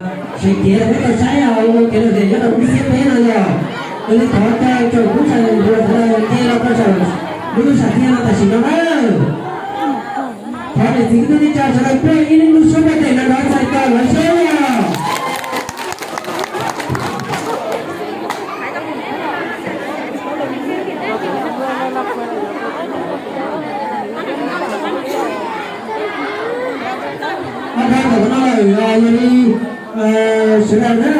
Seem cev los peb tau saib ua kev lom zem nyob rau lub xiab peb no yog, yog li thov caw tsoom tub sawv daws nce los rau saum lub sam thiaj no tam sim no na. Thov niam txiv kwv tij neej tsa sawv daws pub ib lub suab paj tes no rau txhais tos lawv saib os. Ob peb ntawm no lawm, yog li sawv daws na,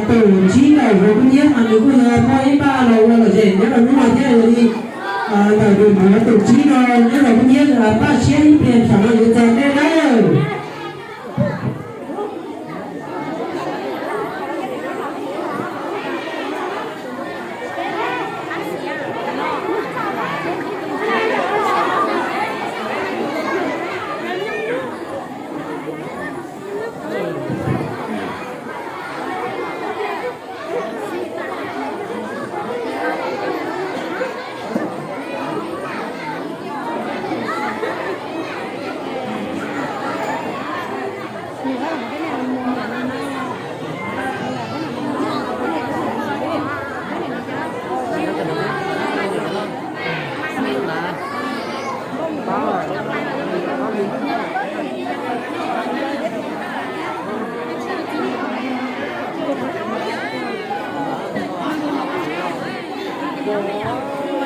tus tsib ntawm Huas Kub Nyiab mas nws kuj yog muaj ib paj los ua lom zem nyob rau hnub no thiab. Yog li ntawm tus Huas, tus tsib no nyob Huas Kub Nyiab, paj siab ib pliag tsam no yuav txog nej nawb.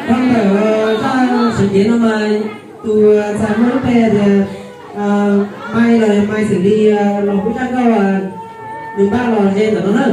Dhau ntawm zaj seev cev no mas tus ntxhais muaj lub npe tias Mai los Mai xeem Lis los hu zaj nkauj Nws Npaj Los ze ntawm no na.